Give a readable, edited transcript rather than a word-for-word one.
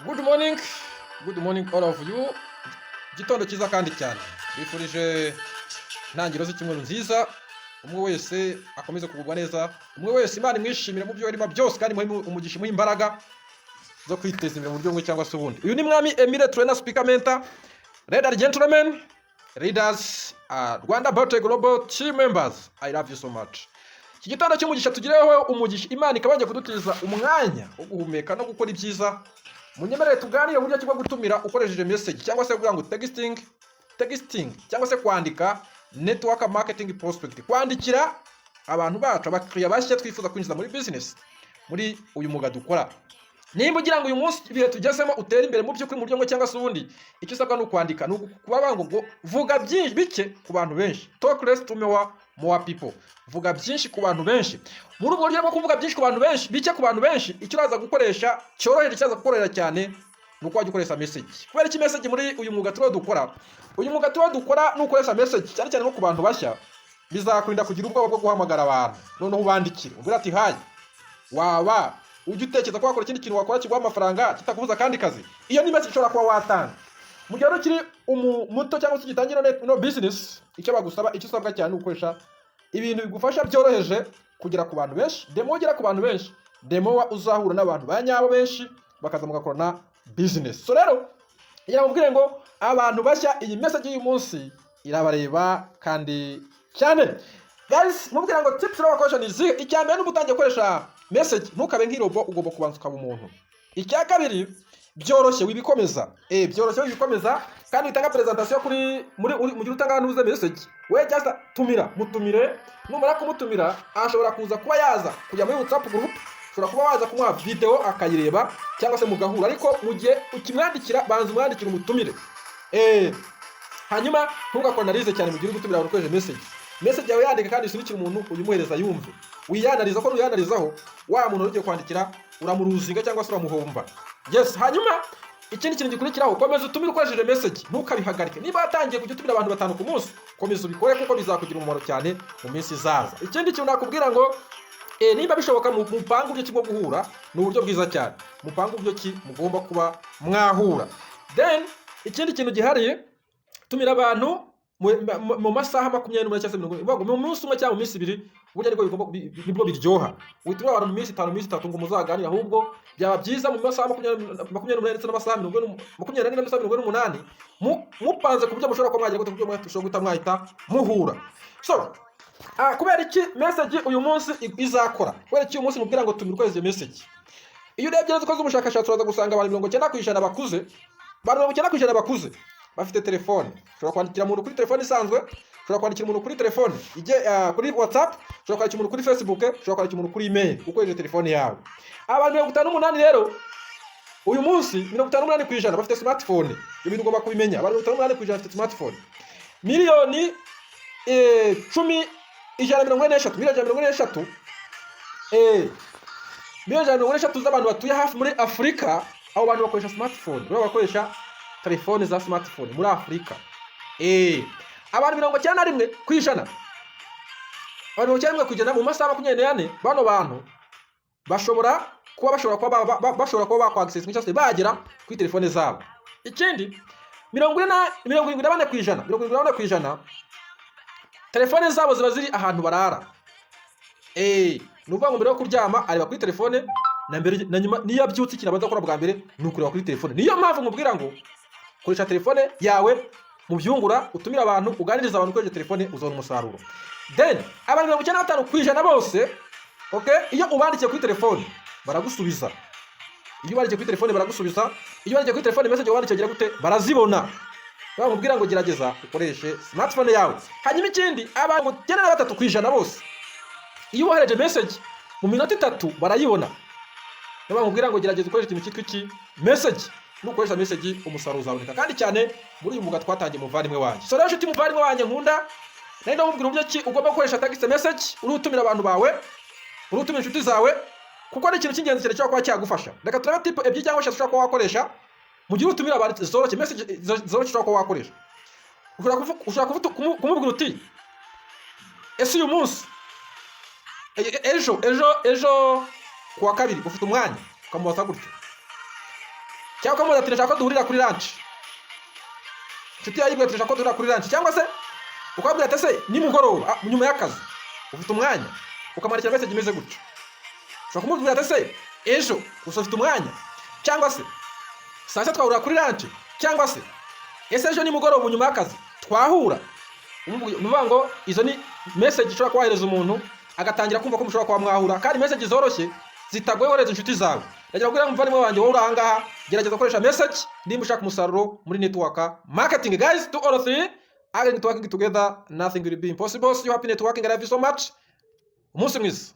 Good morning, good morning all of you. Igitondo cyiza kandi cyane. Bifurije intangiriro z'icyumweru nziza. Umwe wese akomeze kugubwa neza. Umwe wese Imana imwishimire mu byo arimo byose, kandi imuhe umugisha, imuhe imbaraga zo kwiteza imbere mu buryo bumwe cyangwa se ubundi. Uyu ni Mwami Emile, trainer, speaker, mentor, ladies and gentlemen, leaders, Rwanda Biotech Global team members. I love you so much. Iki gitondo cy'umugisha tugireho umugisha, Imana ikabanje kudutiza umwanya wo guhumeka no gukora ibyiza. Munyemerere tuganire uburyo ki bwo gutumira ukoresheje message, cyangwa se kuvuga ngo texting cyangwa se kwandika network marketing prospect, kwandikira abantu bacu, abakiriya bashya twifuza kwinjiza muri business, muri uyu mwuga dukora. Nimba ugira ngo uyu munsi, ibihe tugezemo, utere imbere mu by'ukuri mu buryo bumwe cyangwa se ubundi, icyo usabwa ni ukwandika, ni ukuba banga ngo vuga byinshi bike ku bantu benshi. Talk less to more people. Vuga byinshi ku bantu benshi. Muri ubwo buryo bwo kuvuga byinshi ku bantu benshi, bike ku bantu benshi, icyo uraza gukoresha cyoroheje, cyaza kukorohera cyane, ni uko wajya ukoresha message. Kubera iki message muri uyu mwuga turiho dukora? Uyu mwuga turiho dukora, nukoresha message cyane cyane nko ku bantu bashya, bizakurinda kugira ubwoba bwo guhamagara abantu. Noneho ubandikire, ubwire ati: "Hi, waba ujya utekereza ko wakora ikindi kintu wakora kiguha amafaranga kitakubuza akandi kazi?" Iyo ni message ushobora kuba watanga mu gihe ukiri muto cyangwa se ugitangira no business. Icyo bagusaba, icyo usabwa cyane, ni ugukoresha ibintu bigufasha byoroheje kugera ku bantu benshi. The more ugera ku bantu benshi, the more uzahura n'abantu ba nyabo benshi, bakaza mugakorana business. So rero ngira mubwire ngo abantu bashya, iyi message y'uyu munsi irabareba kandi cyane. Guys, mubwira ngo tips rero wakoresha ni izihe? Icya mbere, niba utangiye gukoresha message, ntukabe nk'irobot, ugomba kubanza ukaba umuntu. Icya kabiri, byoroshye wibikomeza, byoroshye wibikomeza, kandi witanga presentation kuri muri mu gihe utanga nuze message. We just tumira, mutumire. Numara kumutumira, ashobora kuza kuba yaza kujya muri WhatsApp group, ushobora kuba waza kumuha video akayireba, cyangwa se mugahura. Ariko mu gihe ukimwandikira, banza umwandikire, umutumire. Hanyuma ntugakore cyane mu gihe uri gutumira abantu ukoresheje message. Message yawe yandika kandi usunikire umuntu, uyimuhereza yumve. Wiyanariza ko nuyanarizaho, wa muntu ugiye kwandikira uramuruzinga cyangwa se uramuhomba. Yes. Hanyuma ikindi kintu gikurikiraho, komeza utumire ukoresheje message, ntukabihagarike. Niba watangiye kujya utumira abantu batanu ku munsi, komeza ubikore, kuko bizakugira umumaro cyane mu minsi izaza. Ikindi kintu nakubwira ngo niba bishoboka, mupange uburyo ki bwo guhura. Ni uburyo bwiza cyane, mupange uburyo ki mugomba kuba mwahura. Then ikindi kintu gihari, tumira abantu mu masaha 28 cyangwa se 40, mu munsi umwe cyangwa mu minsi 2. Burya nibwo nibwo biryoha. Witumira abantu mu minsi 5, mu minsi 3 ngo muzaganire. Ahubwo byaba byiza mu masaha 28 ndetse n'amasaha 24 n'amasaha 48, mupanze ku buryo mushobora kuba mwagira gute, ku buryo mushobora guhita mwahita muhura. So kubera iki message uyu munsi izakora? Kubera iki uyu munsi mubwira ngo tumira ukoresheje message? Iyo urebye neza, ukoze ubushakashatsi, uraza gusanga abantu 90% bakuze, abantu 90% bakuze bafite telefone. Ushobora kwandikira umuntu kuri telefone isanzwe, ushobora kwandikira umuntu kuri telefone ijye kuri WhatsApp, ushobora kwandikira umuntu kuri Facebook, ushobora kwandikira umuntu kuri email ukoresheje telefone yawe. Abantu 58 rero uyu munsi, 58% bafite smartphone. Ibyo bintu ugomba kubimenya. Abantu 58% bafite smartphone. Miliyoni cumi 143, miliyoni 143, miliyoni 143 z'abantu batuye hafi muri Afurika, abo bantu bakoresha smartphone, baba bakoresha telefone za smartphone muri Afurika. Abantu 91%, abantu 91% mu masaha 24, bano bantu bashobora kuba bakwaccessinga cyangwa se bagera kuri telefone zabo. Ikindi, mirongo ine na 74%, 74% telefone zabo ziba ziri ahantu barara. Ni ukuvuga ngo mbere yo kuryama areba kuri telefone, na mbere na nyuma. Niyo abyutse, ikintu abanza gukora bwa mbere ni ukureba kuri telefone. Niyo mpamvu nkubwira ngo koresha telefone yawe mu byungura, utumire abantu, uganiriza abantu ukoresheje telefone, uzabona umusaruro. Then abantu 95% bose, okay, iyo ubandikiye kuri telefone baragusubiza. Iyo ubandikiye kuri telefone baragusubiza. Iyo ubandikiye kuri telefone, message wandikiye gira gute? Barazibona. Bamubwira ngo gerageza ukoreshe smartphone yawe. Hanyuma ikindi, abantu 93% bose, iyo ubohereje message mu minota 3 barayibona. Niyo bamubwira ngo gerageza ukoreshe ikintu cyitwa iki? Message. Nukoresha message, umusaruro uzaboneka kandi cyane muri uyu mwuga twatangiye, muvandimwe wanjye. So rero, nshuti muvandimwe wanjye nkunda, nari ndamubwira uburyo ki ugomba gukoresha text message uri utumira abantu bawe, uri utumira inshuti zawe, kuko ari ikintu cy'ingenzi cyane gishobora kuba cyagufasha. Reka turebe tip ebyiri cyangwa eshatu ushobora kuba wakoresha mu gihe utumira abantu zoroshye, message zoroshye ushobora kuba wakoresha. Ushobora kumubwira uti: "Ese uyu munsi, ejo kuwa kabiri ufite umwanya?" Ukamubaza gutyo. Cyangwa ukamubaza ati: "Ndashaka ko duhurira kuri lunch." Inshuti yawe yibwira ati: "Ndashaka ko duhurira kuri lunch." Cyangwa se ukabwira ati: "Ese nimugoroba, nyuma y'akazi ufite umwanya?" Ukamwandikira message imeze gutyo. Ushobora kumubwira ati: "Ese ejo gusa ufite umwanya?" Cyangwa se: "Saa sita twahurira kuri lunch?" Cyangwa se: "Ese ejo nimugoroba nyuma y'akazi twahura?" Ni ukuvuga ngo izo ni message ushobora kohereza umuntu, agatangira kumva ko mushobora kuba mwahura, kandi message zoroshye zitagoye wohereza inshuti zawe. Ndagira kubwira umuvandimwe wanjye wowe uri ahangaha, gerageza gukoresha message nimba ushaka umusaruro muri network marketing. Guys, two or three are networking together, nothing will be impossible. See you, happy networking. I love you so much. Umunsi mwiza.